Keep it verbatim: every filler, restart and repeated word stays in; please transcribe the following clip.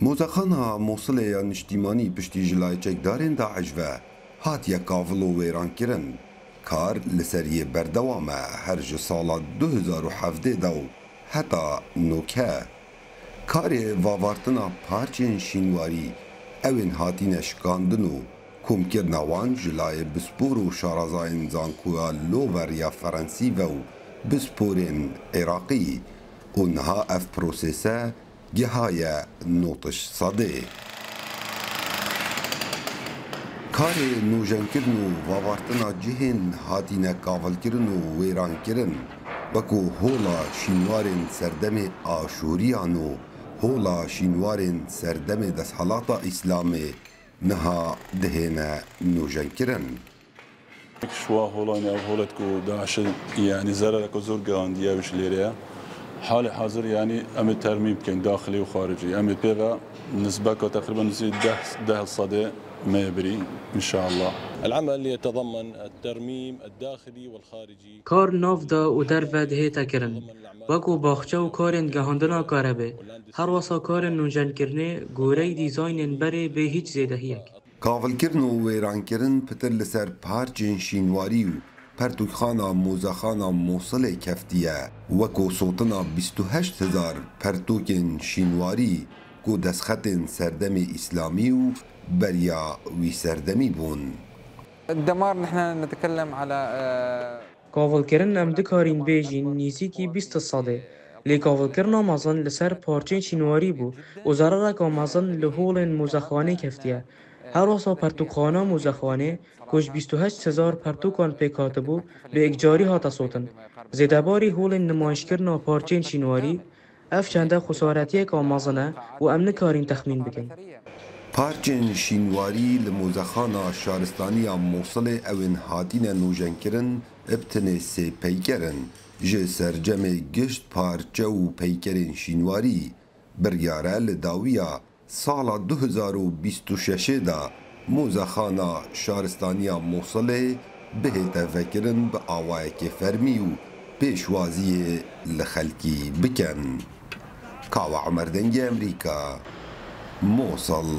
Mozexana Mosilê ya niştîmanî piştî ji layê çekdarên DAIŞ ve hatiye kavil û wêrankirin. Kar li ser yê berdewam e, her ji sala du hezar û hevdeh de û heta noke. Karê vavartina parçên şînwarî ew ên hatine şikandin û komkirina wan ji layê bispor û şarazayên zankoya Lover ya Ferensî ve û bisporên Iraqî û niha ev prosese gihaye notij sedê. Karê nûjenkirin û vavartina cihên hatine kavilkirin û wêrankirin, weko hola şînwarên serdemê Aşûriyan û hola şînwarên serdemê desthilata Îslamê niha dihêne nûjenkirin. Şwa holanê ev holet ku DAIŞ'e, yanî, zerereke zor gihandiye ew ji lêrê ye. Halê hazir, yanî, em ê termîm bikein, daxilî û xaricî. Em ê pê ve nisbeka teqrîben nizî deh, deh sedê me birî, înşallah. العمل يتضمن الترميم الداخلي والخارجي. Kar nav de û derve dihête kirin, weko baxçe û karên gihandina karebê, her wesa karên nûjenkirinê goreyî dîzaynên berê bê hîç zêdehiyek. Kavilkirin û wêrankirin pitir li ser parçên şînwarî û pertûkxana Mozexana Mosilê keftiye, weko sotina bîst û heşt hezar pertûkên şînwarî ku destxetên serdemê Îslamî û beriya wî serdemî bûn. الدمار نحن نتكلم على، آه، Kavilkirin em dikarîn bêjîn nîzîkî bîst sedê. Lê kavilkirina mezin li ser parçên şînwarî bû û zerareka mezin li holên mozexanê keftiye. Her wesa pertûkxana mozexanê ku ji bîst û heşt hezar pertûkan pêk hatibû, bi ekcarî hate sotin. Zêdebarî holên nimayişkirina parçên şînwarî, ev çende xwesaretiyeka mezin e û em nikarîn texmîn bikin. Parçên şînwarî li mozexana şaristaniya Mosilê ew ên hatine nûjenkirin bi tenê sê peyker in. Ji sercemê gişt parçe û peykerên şînwarî biryare li dawiya sala du hezar û bîst û şeşê de mozexana şaristaniya Mosilê bihête vekirin bi awayekê fermî û pêşwaziyê li xelkî bikin. Kawa Emer, Dengê Emerîka, Mosil.